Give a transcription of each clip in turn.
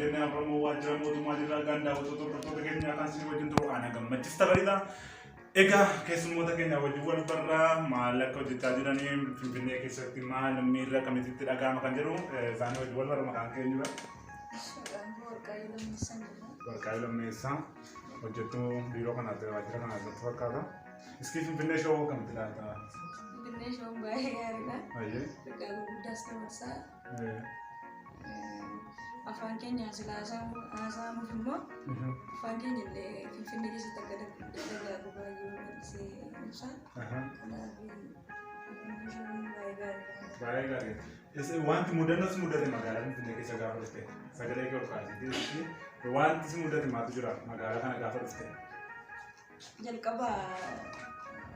jennee har'a immoo waajjira mootummaa jirra. Egaan daawwattoota hordoftoota keenyaa kan isin wajjin turu ana Gammachiis Tafariidha. Egaa keessummoota keenya wajjin wal barraa maal akka hojjechaa jiranii Finfinnee keessatti maal miirra akkamitti itti dhaga'ama kan jedhu isaanii wajjin wal barra maqaan keenyudha. Maqaan koo Warqaayyuu Lammeessaan jedhama. Warqaayyuu Lammeessaa hojjettuu biiroo kanaatti waajjira kanaatti natti fakkaata. Iskii Finfinnee showuu akkamitti laata? Finfinnee showuun baay'ee gaariidha. Baay'ee. Ergaa gurguddaas dabarsaa. Afaan keenya sila haasa'amuuf immoo afaan keenya illee Finfinnee keessatti akka dagaagu baay'ee bal'isee ibsa. Kanaaf Finfinnee showuun baay'ee gaariidha. Baay'ee gaariidha. Wanti mudannoo si mudate magaalaa Finfinnee keessa gaafa dhufte sagalee kee ol kaasitee wanti si mudate maaltu jira magaalaa kana gaafa dhufte? Jalqaba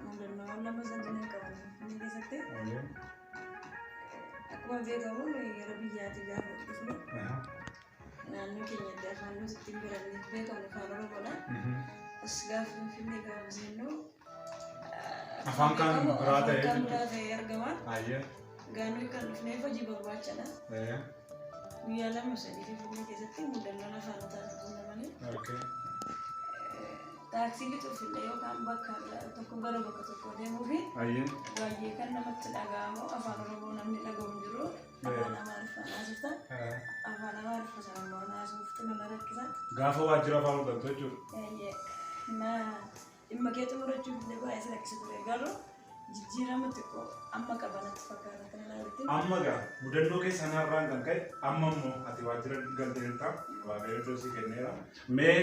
mudannoo lama sadii qaban Finfinnee keessatti. Akkuma beekamu gara biyyaatti gaafa dhufnu naannoo keenyatti afaan nuti ittiin baranne beekamu afaan Oromoodha. As gaafa Finfinnee gaafa seennu Afaan kan biraa ta'ee afaan kan biraa ta'ee argama. Ayyee. Gaanuu kan dhufneef hojii barbaachadha. Guyyaa 2 3 Finfinnee keessatti mudannoon afaanotaa quunnamanii taaksii bituuf illee yookaan bakka tokko gara bakka tokko deemuufi baay'ee kan namatti dhaga'amu afaan Oromoo namni dhaga'u hin jiru. Afaan Amaariffaan haasofta. Afaan Amaariffaa sana immoo haasoftu nama rakkisa. Gaafa waajjira afaan ol galtu jechuudha. Baay'ee na dhimma kee xumurachuuf illee baay'ee si rakkisa ture garuu jijjiirama xiqqoo amma qaba natti fakkaata kan ilaalutti. Amma gaa mudannoo keessan har'aan kan ka'e amma immoo ati waajjira galteerta waaqayyo iddoo si kenneera. Mee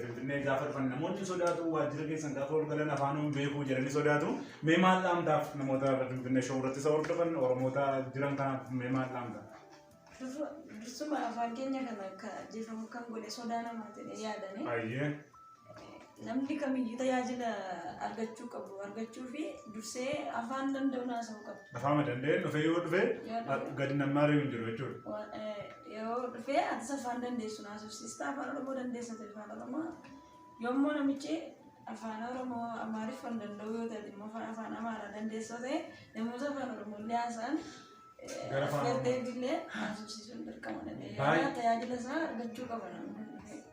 Finfinnee gaafa dhufan namoonni sodaatu waajjira keessan gaafa ol galan afaan hin beekuu jedhanii sodaatu. Mee maal dhaamtaaf namoota Finfinnee show irratti isa hordofan Oromoota jiran kanaaf mee maal dhaamta? Dursuma afaan keenya kana akka ajjeefamu kan godhe sodaa namaa ta'e yaadame. Ayyee. Namni kamiyyuu tajaajila argachuu qabu argachuu fi dursee afaan danda'u haasa'uu qaba. Afaan danda'een dhufee yoo dhufee Yoo dhufe gadi nammaa ari'u hin jiru jechuudha. Yoo dhufee atis afaan dandeessu haasofsiista afaan Oromoo dandeessa ta'e afaan Oromoo yommuu namichi afaan Oromoo Amaariffaa hin danda'u yoo ta'e immoo afaan Amaaraa dandeessoo ta'e namoota afaan Oromoo illee haasa'an Gara afaan Oromoo. affeertee illee haasofsiisuun dirqama danda'e. Baay'ee. Tajaajila isaa argachuu qaba namni.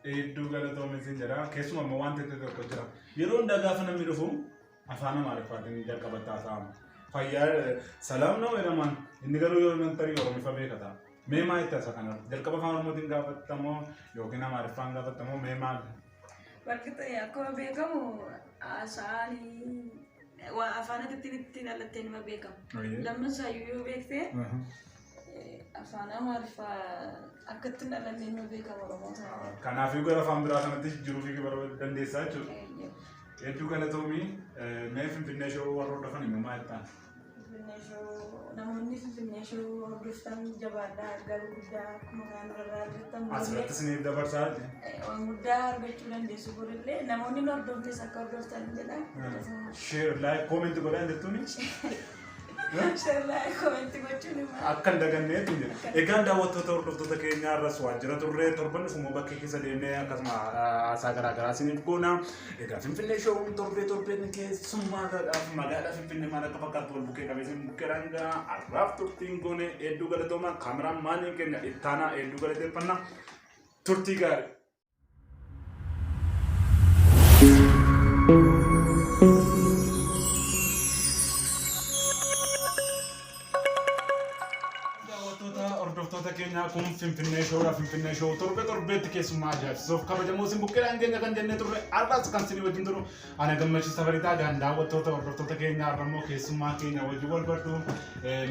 Hedduu galatoomi siin jedha. Keessumaa immoo wanti tokko jira. Yeroo hundaa gaafa namni dhufu afaan Amaariffaatiin jalqabatti haasa'ama. Fayyaa salaam nama jedhamaan inni garuu yoo himan tarii Oromiffa beekata. Mee maal itti haasa kana? Jalqaba afaan Oromootiin gaafattamoo yookiin Amaariffaan gaafattamoo mee maal? Bakki ta'e akkuma beekamu haasa'aan waa afaan ittiin ittiin dhalatteen nama beekamu. Lammansaayyuu yoo beekte afaan Amaariffaa akka ittiin dhalanne nama beekamu Oromoo ta'e. Kanaafuu gara afaan biraa kanatti jijjiiruu fi baruu dandeessaa jechuudha. Hedduu galatoomii mee Finfinnee show warra hordofan immoo maal jettaan? Finfinnee show namoonni Finfinnee show hordoftan jabaadhaa garuu guddaa akkuma kanaan irraa argattan Asirratti isiniif dabarsaa waan guddaa argachuu dandeessu borillee namoonni nu hordofnes akka hordoftan jedha. Share, like, comment godhaa jirtuuni. Share, like, comment gochuun immoo Akka hin daganneetu hin jedhu. Egaan daawwattoota hordoftoota keenyaa irras waajjira turre torban dhufu bakkee keessa deemnee akkasuma haasaa garaa garaa isiniif goona. Egaa Finfinnee showuun torbee torbeen keessummaadhaaf magaalaa Finfinnee maal akka fakkaattu wal bukkee qabee isin bukkee dhangaa har'aaf turtiin goone hedduu galatooma kaameraan maaniin keenya ittaanaa hedduu galateeffanna turtii gaarii. Daawwattoota hordoftoota keenyaa kun Finfinnee showdha. Finfinnee show torbe torbeetti keessummaa ajaa'ibsiisuuf kabajamoo isin bukkeedhaan keenya kan jennee turre har'as kan isin wajjin turu ana Gammachiis Tafariitaa gaan daawwattoota hordoftoota keenyaa har'a immoo keessummaa keenya wajjin wal bartu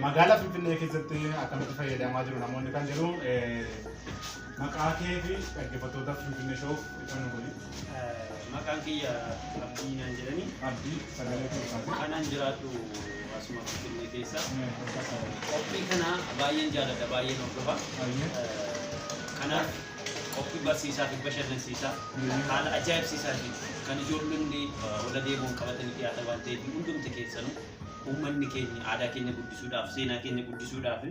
magaalaa Finfinnee keessatti akkamitti fayyadamaa jiru namoonni kan jedhu maqaa kee fi dhaggeeffattoota Finfinnee showf ifa nu godhi. Maqaan kiyya Abdii naan jedhani. Abdii sagalee keessaati. Kanan jiraadhu asuma Finfinnee keessa. Qophii kana baay'een jaalladha, baay'een hordofa. Kanaaf qophii barsiisaa fi bashannansiisaa haala ajaa'ibsiisaatiin kan ijoollonni ola deemuun qabatanii dhiyaatan waan ta'eef hundumti keessanuu uummanni keenya aadaa keenya guddisuudhaaf seenaa keenya guddisuudhaaf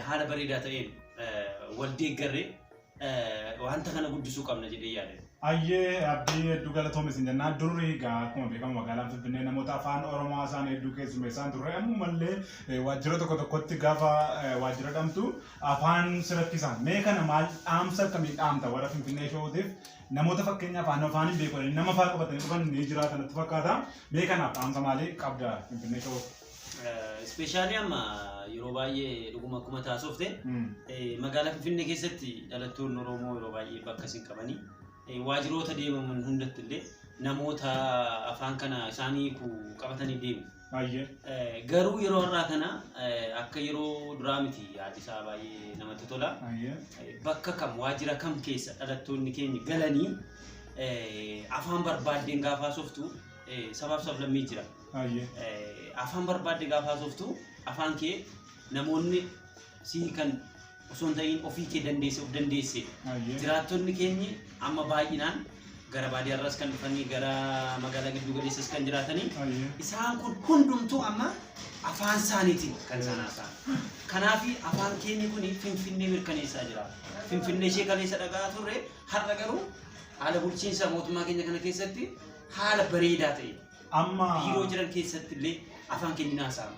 haala bareedaa ta'een wal deeggarree Wanta kana guddisuu qabna jedhee yaada. Ayyee, Abdii, hedduu galatoomi isin jennaa. Durri egaa akkuma beekamu magaalaan Finfinnee namoota afaan Oromoo isaan hedduu keessummeessaan turre. Ammallee waajjira tokko tokkotti gaafa waajjira dhamtu afaan si rakkisa. Mee kana maal dhaamsa akkamii dhaamta warra Finfinnee showtiif? Namoota fakkeenyaaf afaan afaan hin beeku nama fa'aa qabatanii dhufan ni jiraatan natti fakkaata. Mee kanaaf dhaamsa maalii qabda Finfinnee show? Especially amma yeroo baay'ee dhuguma akkuma taasofte, magaalaa Finfinnee keessatti dhalattoonni Oromoo yeroo baay'ee bakka isin qabanii waajjiroota deemaman hundatti illee namoota afaan kana isaanii hiiku qabatanii deemu. Garuu yeroo har'aa kana akka yeroo duraa miti, yaadi isaa baay'ee namatti tola. Bakka kam, waajjira kam keessa dhalattoonni keenya galanii afaan barbaaddeen gaafa haasoftu, sabaaf sablammii jira. Afaan barbaadde gaafa haasoftu, afaan kee namoonni sii kan osoo hin ta'in ofii kee dandeesse, of dandeesse. Jiraattonni keenyi amma baay'inaan gara baadiyyaarraas kan dhufanii, gara magaalaa giddu galeessas kan jiraatanii, isaan kun hundumtuu amma afaan isaaniitiin kan isaan haasa'an. Kanaaf afaan keenya kun Finfinnee mirkaneessaa jira. Finfinnee ishee kaleessa dhagaa turre har'a garuu haala bulchiinsa mootummaa keenya kana keessatti haala bareedaa ta'e Amma biiroo jiran keessatti illee afaan keenya ni haasa'ama.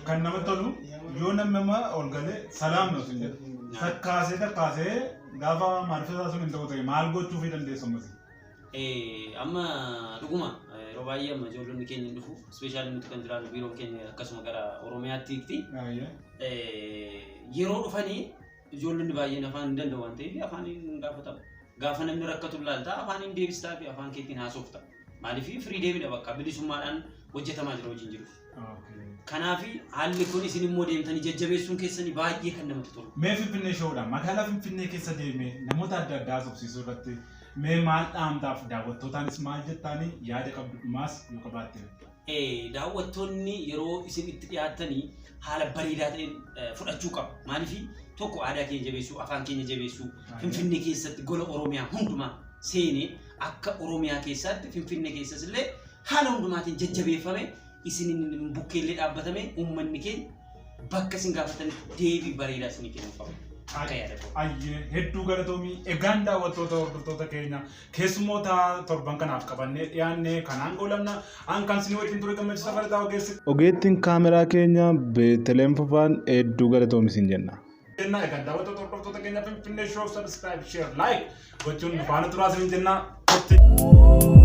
Kan namatti tolu yoo namni amma ol galee "Salaam" ነው sin jedhu. Takkaasee takkaasee gaafa maarifata sun hin ta'u ta'e maal gochuu fi dandeessu ammas? Amma dhuguma yeroo baay'ee amma ijoollonni keenya hin dhufu. Especially nuti kan jiraannu, biiroon keenya akkasuma gara Oromiyaatti hiikti. Yeroo dhufanii ijoollonni baay'een afaan hin danda'u waan ta'eef afaan hin gaafatamu. Gaafa namni rakkatu ilaalta, afaan hin deebistaa fi afaan keetiin haasofta. Maaliif firii deemidha, bakka bilisummaadhaan hojjetamaa jira hojiin jiru. Kanaaf haalli kun isin immoo deemtanii jajjabeessuun keessanii baay'ee kan namatti tolu. Mee Finfinnee showdha. Magaalaa Finfinnee keessa deemee namoota adda addaa haasofsiisuu irratti mee maal dhaamtaaf, daawwattootaanis maal jettaanii, yaada qabdu dhumaas yoo qabaatte? Daawwattoonni yeroo isin itti dhiyaattanii haala bareedaa ta'een fudhachuu qabu. Maaliif tokko aadaa keenya jabeessuu, afaan keenya jabeessuu, Finfinnee keessatti gola Oromiyaa hundumaa seenee akka Oromiyaa keessaatti Finfinnee keessas illee haala hundumaatiin jajjabeeffame, isin bukkeellee dhaabbatame, uummanni keenya bakka isin gaafatanitti deebii bareedaa isinii kennuu qaba. Akka yaada koo. Ayyee, hedduu galatoomii. Egaan daawwattoota, hordoftoota keenya, keessummoota torban kanaaf qabannee dhiyaanne kanaan goolabna. An kan isin wajjin ture Gammachiisa Falataa, ogeessi. Ogeettiin kaameraa keenya Beeteleem Fufaan, hedduu galatoomi isin jenna. Jenna egaan daawwattoota, hordoftoota keenya, Finfinnee Show subscribe, share, like gochuun nu faana turaa isin jenna. Turtii.